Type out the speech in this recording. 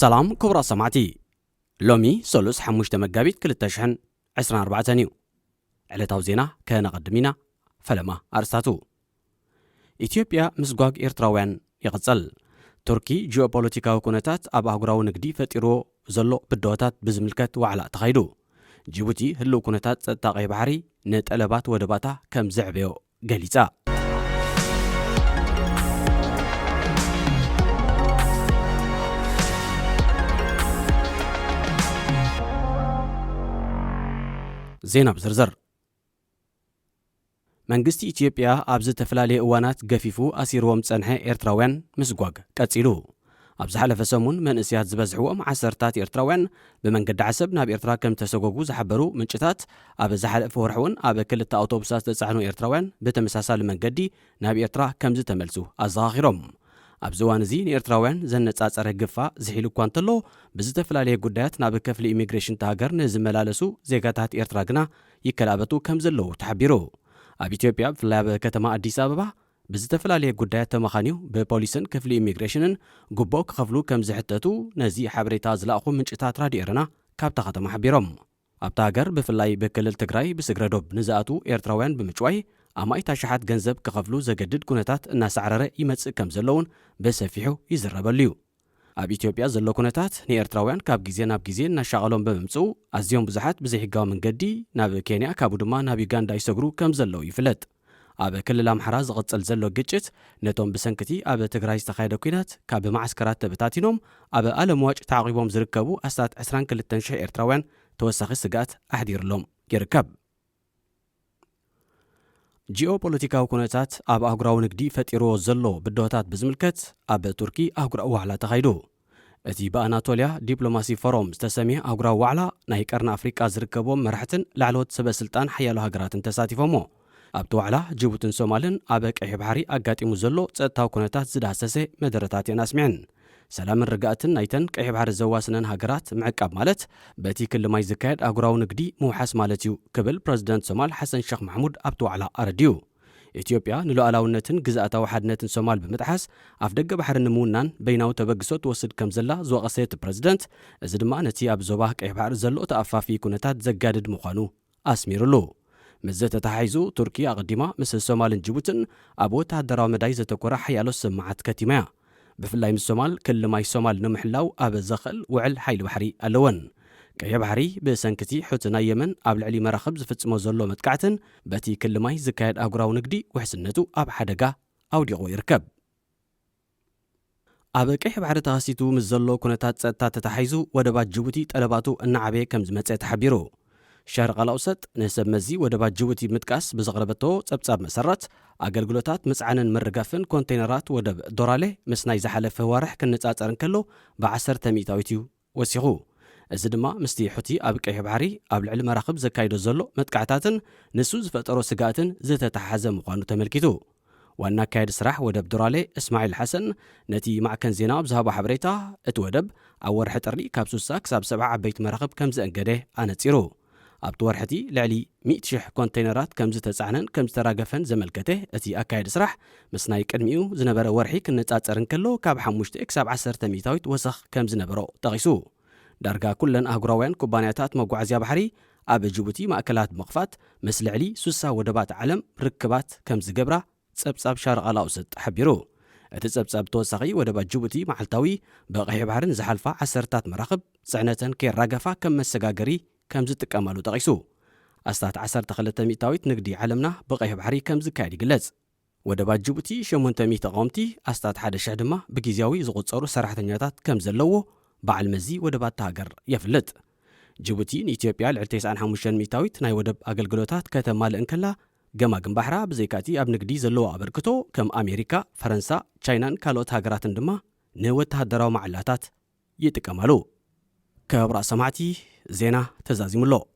ሰላም ክቡራት ሰማዕቲ፣ ሎሚ ሰሉስ ሓሙሽተ መጋቢት ክልተ ሽሕን ዕስራን ኣርባዕተን እዩ። ዕለታዊ ዜና ከነቐድም ኢና። ፈለማ ኣርእስታቱ። ኢትዮጵያ ምስጓግ ኤርትራውያን ይቕጽል። ቱርኪ ጂኦፖለቲካዊ ኩነታት ኣብ ኣህጉራዊ ንግዲ ፈጢርዎ ዘሎ ብድሆታት ብዝምልከት ዋዕላ ተኻይዱ። ጅቡቲ ህልው ኩነታት ጸጥታ ቀይ ባሕሪ ንጠለባት ወደባታ ከም ዘዕበዮ ገሊጻ። ዜና ብዝርዝር። መንግስቲ ኢትዮጵያ ኣብ ዝተፈላለየ እዋናት ገፊፉ ኣሲርዎም ዝጸንሐ ኤርትራውያን ምስጓግ ቀጺሉ። ኣብ ዝሓለፈ ሰሙን መንእሰያት ዝበዝሕዎም ዓሰርታት ኤርትራውያን ብመንገዲ ዓሰብ ናብ ኤርትራ ከም ዝተሰጎጉ ዝሓበሩ ምንጭታት፣ ኣብ ዝሓለፈ ወርሒ እውን ኣብ ክልተ ኣውቶቡሳት ዝተጻዕኑ ኤርትራውያን ብተመሳሳሊ መንገዲ ናብ ኤርትራ ከም ዝተመልሱ ኣዘኻኺሮም። ኣብዚ እዋን እዚ ንኤርትራውያን ዘነጻጸረ ግፋ ዝሒሉ እኳ እንተሎ፣ ብዝተፈላለየ ጉዳያት ናብ ክፍሊ ኢሚግሬሽን እታ ሃገር ንዝመላለሱ ዜጋታት ኤርትራ ግና ይከላበቱ ከም ዘለዉ ተሓቢሩ። ኣብ ኢትዮጵያ፣ ብፍላይ ኣብ ከተማ ኣዲስ ኣበባ፣ ብዝተፈላለየ ጉዳያት ተመኻንዩ ብፖሊስን ክፍሊ ኢሚግሬሽንን ጉቦ ክኸፍሉ ከም ዝሕተቱ ነዚ ሓበሬታ ዝለኣኹ ምንጭታት ራድዮ ኤረና ካብታ ከተማ ሓቢሮም። ኣብታ ሃገር፣ ብፍላይ ብክልል ትግራይ ብስግረ ዶብ ንዝኣትዉ ኤርትራውያን ብምጭዋይ ኣማኢት ኣሽሓት ገንዘብ ክኸፍሉ ዘገድድ ኩነታት እናሳዕረረ ይመጽእ ከም ዘለውን ብሰፊሑ ይዝረበሉ እዩ። ኣብ ኢትዮጵያ ዘሎ ኩነታት ንኤርትራውያን ካብ ግዜ ናብ ግዜ እናሻቐሎም ብምምጽኡ፣ ኣዝዮም ብዙሓት ብዘይሕጋዊ መንገዲ ናብ ኬንያ፣ ካብኡ ድማ ናብ ዩጋንዳ ይሰግሩ ከም ዘለዉ ይፍለጥ። ኣብ ክልል ኣምሓራ ዝቕጽል ዘሎ ግጭት፣ ነቶም ብሰንክቲ ኣብ ትግራይ ዝተኻየደ ኲናት ካብ መዓስከራት ተበታቲኖም ኣብ ኣለምዋጭ ተዓቒቦም ዝርከቡ ኣስታት ዕስራን ክልተን ሽሕ ኤርትራውያን ተወሳኺ ስግኣት ኣሕዲርሎም ይርከብ። ጂኦፖለቲካዊ ኩነታት ኣብ ኣህጉራዊ ንግዲ ፈጢርዎ ዘሎ ብድሆታት ብዝምልከት ኣብ ቱርኪ ኣህጉራዊ ዋዕላ ተኻይዱ። እቲ ብኣናቶልያ ዲፕሎማሲ ፎረም ዝተሰምየ ኣህጉራዊ ዋዕላ፣ ናይ ቀርኒ ኣፍሪቃ ዝርከብዎም መራሕትን ላዕለዎት ሰበ ስልጣን ሓያሎ ሃገራትን ተሳቲፎሞ። ኣብቲ ዋዕላ፣ ጅቡትን ሶማልን ኣብ ቀይሕ ባሕሪ ኣጋጢሙ ዘሎ ጸጥታዊ ኩነታት ዝዳሰሰ መደረታት እየን ኣስሚዐን። ሰላምን ርግኣትን ናይተን ቀይሕ ባሕሪ ዘዋስነን ሃገራት ምዕቃብ ማለት፣ በቲ ክሊ ማይ ዝካየድ ኣህጉራዊ ንግዲ ምውሓስ ማለት እዩ ክብል ፕረዚደንት ሶማል ሓሰን ሸኽ ማሕሙድ ኣብቲ ዋዕላ ኣረዲኡ። ኢትዮጵያ ንሉዓላውነትን ግዝኣታዊ ሓድነትን ሶማል ብምጥሓስ፣ ኣፍ ደገ ባሕሪ ንምውናን በይናዊ ተበግሶ ትወስድ ከም ዘላ ዝወቐሰ እቲ ፕረዚደንት፣ እዚ ድማ ነቲ ኣብ ዞባ ቀይሕ ባሕሪ ዘሎ ተኣፋፊ ኩነታት ዘጋድድ ምዃኑ ኣስሚሩሉ። ምስዚ ተተሓሒዙ፣ ቱርኪ ኣቐዲማ ምስ ሶማልን ጅቡትን ኣብ ወተሃደራዊ መዳይ ዘተኮረ ሓያሎ ስምምዓት ከቲማ እያ። ብፍላይ ምስ ሶማል፣ ክሊ ማይ ሶማል ንምሕላው ኣብ ዘኽእል ውዕል ሓይሊ ባሕሪ ኣለወን። ቀይሕ ባሕሪ፣ ብሰንኪ እቲ ሑቲ ናይ የመን ኣብ ልዕሊ መራኽብ ዝፍጽሞ ዘሎ መጥቃዕትን በቲ ክሊ ማይ ዝካየድ ኣህጉራዊ ንግዲ ውሕስነቱ ኣብ ሓደጋ ኣውዲቕዎ ይርከብ። ኣብ ቀይሕ ባሕሪ ተኸሲቱ ምስ ዘሎ ኩነታት ጸጥታ ተታሒዙ፣ ወደባት ጅቡቲ ጠለባቱ እናዓበየ ከም ዝመጸ ተሓቢሩ። ሸርቕ ኣልኣውሰጥ ንሰብ መዚ ወደባት ጅቡቲ ብምጥቃስ ብዘቕረበቶ ጸብጻብ መሰረት፣ ኣገልግሎታት ምጽዓንን ምርጋፍን ኮንቴይነራት ወደብ ዶራሌ ምስ ናይ ዝሓለፈ ዋርሕ ክነጻጸር እንከሎ፣ ብዓሰርተ ሚእታዊት እዩ ወሲኹ። እዚ ድማ ምስቲ ሑቲ ኣብ ቀይሕ ባሕሪ ኣብ ልዕሊ መራኽብ ዘካይዶ ዘሎ መጥቃዕታትን ንሱ ዝፈጠሮ ስግኣትን ዝተተሓሓዘ ምዃኑ ተመልኪቱ። ዋና ኣካያዲ ስራሕ ወደብ ዶራሌ እስማዒል ሓሰን ነቲ ማዕከን ዜና ኣብ ዝሃቦ ሓበሬታ፣ እቲ ወደብ ኣብ ወርሒ ጥሪ ካብ ሱሳ ክሳብ ሰብዓ ዓበይቲ መራኽብ ከም ዘእንገደ ኣነጺሩ። ኣብቲ ወርሒ እቲ ልዕሊ ሚእቲ ሽሕ ኮንቴይነራት ከም ዝተጻዕነን ከም ዝተራገፈን ዘመልከተ እቲ ኣካያዲ ስራሕ፣ ምስ ናይ ቅድሚኡ ዝነበረ ወርሒ ክነጻጸር እንከሎ፣ ካብ ሓሙሽተ ክሳብ ዓሰርተ ሚእታዊት ወሰኽ ከም ዝነበሮ ጠቒሱ። ዳርጋ ኩለን ኣህጉራውያን ኩባንያታት መጓዓዝያ ባሕሪ ኣብ ጅቡቲ ማእከላት ብምኽፋት፣ ምስ ልዕሊ ሱሳ ወደባት ዓለም ርክባት ከም ዝገብራ ጸብጻብ ሻርቕ ኣልኣውሰጥ ሓቢሩ። እቲ ጸብጻብ ተወሳኺ፣ ወደባት ጅቡቲ መዓልታዊ ብቐይሕ ባሕሪ ንዝሓልፋ ዓሰርታት መራኽብ ጽዕነተን ከየራገፋ ከም መሰጋገሪ ከም ዝጥቀማሉ ጠቒሱ። ኣስታት ዓሰርተ ክልተ ሚእታዊት ንግዲ ዓለምና ብቐይሕ ባሕሪ ከም ዝካየድ ይግለጽ። ወደባት ጅቡቲ ሸሞንተ ሚእቲ ኣቐወምቲ፣ ኣስታት ሓደ ሽሕ ድማ ብግዝያዊ ዝቑጸሩ ሰራሕተኛታት ከም ዘለዎ በዓል መዚ ወደባት እታ ሃገር የፍልጥ። ጅቡቲ ንኢትዮጵያ ልዕሊ ተስዓን ሓሙሽተን ሚእታዊት ናይ ወደብ ኣገልግሎታት ከተማልእ እንከላ፣ ገማግም ባሕራ ብዘይካ'ቲ ኣብ ንግዲ ዘለዎ ኣበርክቶ፣ ከም ኣሜሪካ፣ ፈረንሳ፣ ቻይናን ካልኦት ሃገራትን ድማ ንወተሃደራዊ መዓላታት ይጥቀማሉ። ክቡራት ሰማዕቲ፣ ዜና ተዛዚሙ ኣሎ።